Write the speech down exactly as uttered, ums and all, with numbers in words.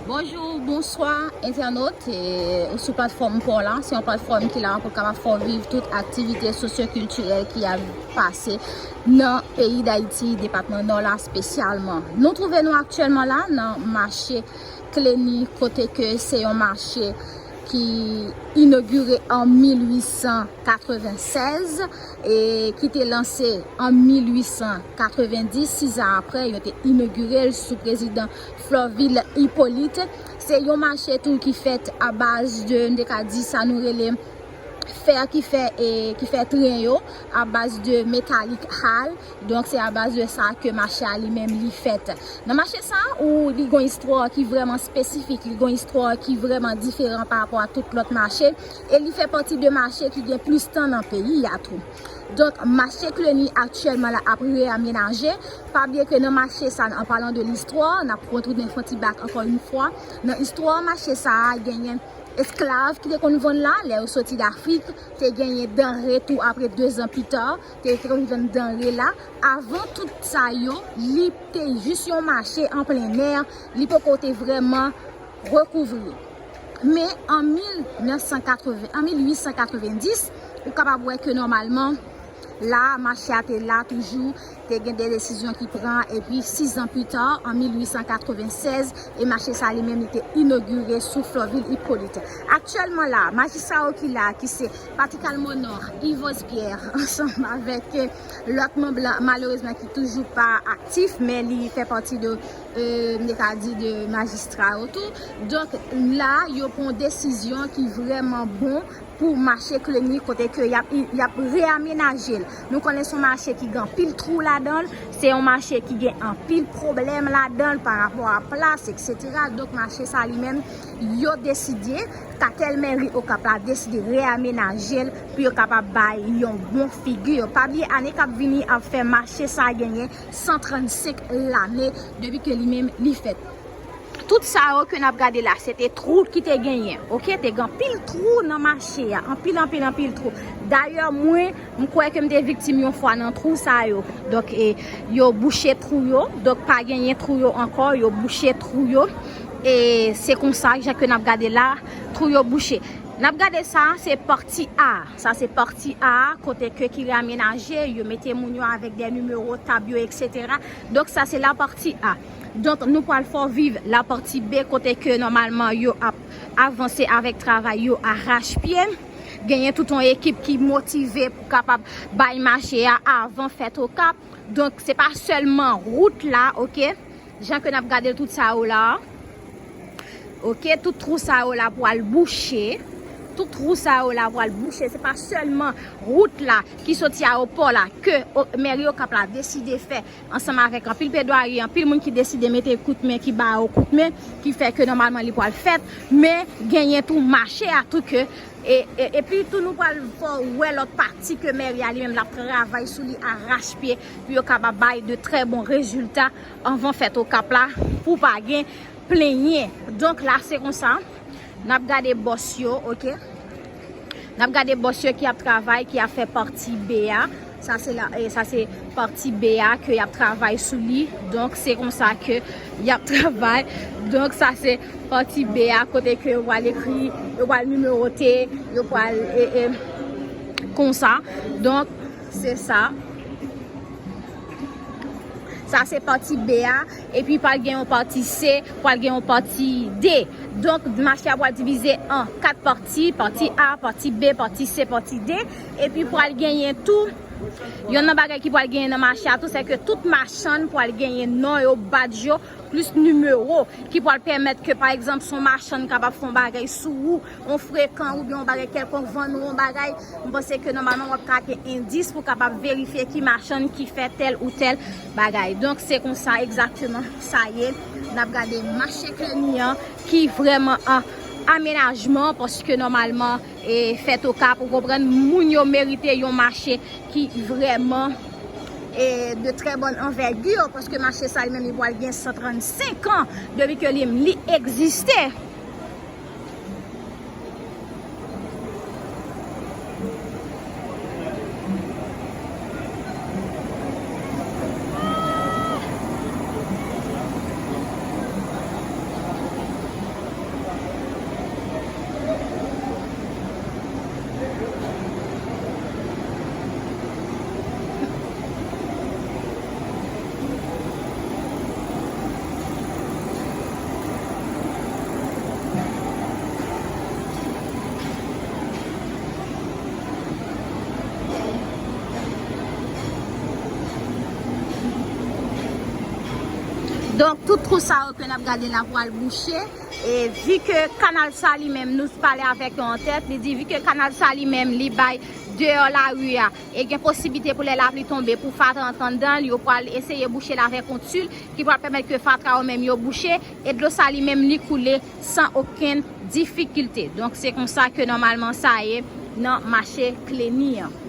Bonjou, bonswa, entènot, e, ou sou platfòm pa w la. Se yon platfòm ki la pou l kapab fè w viv tout aktivite sosyokiltirèl ki ap pase nan peyi Dayiti, depatman Nò la espesyalman. Nou twouve nou aktyèlman la nan mache Kleni, kote ke se yon mache ki inogire an mil uit san katrevennsèz e ki te lanse an mil uit san katrevendis. Sis an apre, yo te inogire l sou prezidan Florvil Hyppolite. Se yon mache tou ki fèt a baz de, n te ka di sa nou rele fè ki fè, e, ki fè tren yo, a baz de metalik hal. Donk, se a baz de sa ke mache a li menm li fèt. Nan mache sa, ou li gon istwa ki vrèman espesifik, li gon istwa ki vrèman diferan pa rapò a tout lòt mache, e li fè pati de mache ki gen plis tan nan peyi a tou. Donk, mache Kleni aktyèlman la ap reyamenaje. Pa bliye ke nan mache sa, an palan de listwa, n ap retounen fè yon ti bak ankò yon fwa. Nan istwa mache sa a, genyen esklav ki te konn vann la, lè yo soti Dafrik, te genyen danre tou apre de zan pita, te, te konn vann danre la. Avan tout sa yo, li te jis yon mache an plen nè, li poko te vrèman rekouvri. Men an mil nèf san katreven, an mil uit san katrevendis, ou kapab wè ke nòmalman, la, mache a te la toujou, te gen de desizyon ki pran, epi sis an pita, an mil uit san katrevensèz, e mache sa li menm, li te inogire sou Florvil Hyppolite. Aktyèlman la, majistra yo ki la, ki se Patrick Almonor, Yvos Pierre, ansanm avèk, eh, lòt manm lan, malerezman, ki toujou pa aktif, men li fè pati de, eh, m te ka di de majistra yo tou. Donk, la, yo pran yon desizyon ki vrèman bon pou mache Kleni, kote ke y ap, y ap reyamenaje l. Nou konnen se yon mache ki gen anpil twou ladan l, se yon mache ki gen anpil pwoblèm ladan l pa rapò a plas, etsetera. Donk, mache sa li menm, yo deside, katèl mèri Okap la deside reyamenaje l pou yo kapab bay yon bon figi. Pa bliye, ane k ap vini ap fè mache sa genyen san trannsenk lane depi ke li menm li fèt. Tout sa yo ke n ap gade la, se te twou ki te genyen, oke? Te gen anpil twou nan mache a, anpil, anpil, anpil twou. Dayè, mwen, m kwè ke m te viktim yon fwa nan twou sa yo. Donk, e, yo bouche twou yo, donk pa genyen twou yo ankò, yo bouche twou yo. E se konsa, jan ke n ap gade la, twou yo bouche. N ap gade sa, se pati A. Sa se pati A, kote ke ki reyamenaje, yo mete moun yo avèk de nimewo tab yo, etsetera. Donk, sa se la pati A. Donk, nou pral fè w viv la pati B, kote ke nòmalman yo ap avanse avèk travay yo arachpye. Genyen tout yon ekip ki motive pou kapab bay mache a avan fèt Okap. Donk, se pa sèlman wout la, oke? Jan ke n ap gade tout sa yo la, oke, tout twou sa yo la pral bouche. Tout twou sa yo la pral bouche. Se pa sèlman wout la ki soti ayewopò la ke, o, mèri Okap la deside fè ansanm avèk anpil pledwari, anpil moun ki deside mete kout men, ki ba yo kout men, ki fè ke nòmalman li pral fèt. Men genyen tou mache a tou ke, e, e, epi tou nou pral fè w wè lòt pati ke mèri a li menm l ap travay sou li arachpye pou yo kapab bay de trè bon rezilta anvan fèt Okap la, pou pa gen plenyen. Donk, la, se konsa. N ap gade bòs yo, oke? N ap gade bòs yo ki ap travay, ki ap fè pati B a. Sa se la, e, sa se pati B a ke y ap travay sou li. Donk, se konsa ke y ap travay. Donk, sa se pati B a, kote ke yo pral ekri, yo pral nimewote, yo pral, e, e, konsa. Donk, se sa. Sa se pati B a, epi pral gen yon pati C, pral gen yon pati D. Donk, mache a pral divize an kat pati, pati A, pati B, pati C, pati D. Epi pral genyen tou, yonn nan bagay ki pral genyen nan mache a tou, se ke tout machann pral genyen non yo, badj yo, plis nimewo, ki pral pèmèt ke, pa egzanp, si yon machann kapab fè yon bagay sou ou, yon frekan oubyen yon bagay kèlkonk, vann ou yon bagay, m panse ke nòmalman w ap ka gen endis pou kapab verifye ki machann ki fè tèl ou tèl bagay. Donk, se konsa egzakteman sa ye. N ap gade mache Kleni an ki vrèman an amenajman, paske nòmalman, e, fèt Okap, ou konprann, moun yo merite yon mache ki vrèman, e, de trè bòn anvègi, paske mache sa li menm li pral gen san trannsenk an depi ke li, li egziste. Donk, tout twou sa yo ke n ap gade la pral bouche. E vi ke kanal sa li menm, nou pale avèk yo an tèt, li di vi ke kanal sa li menm, li bay deyò lari a, e gen posiblite pou lè lapli tonbe, pou fatra antre anndan l, yo pral eseye bouche l avèk yon til ki pral pèmèt ke fatra yo menm yo bouche, e dlo sa li menm li koule san okenn difikilte. Donk, se konsa ke nòmalman sa ye nan mache Kleni an.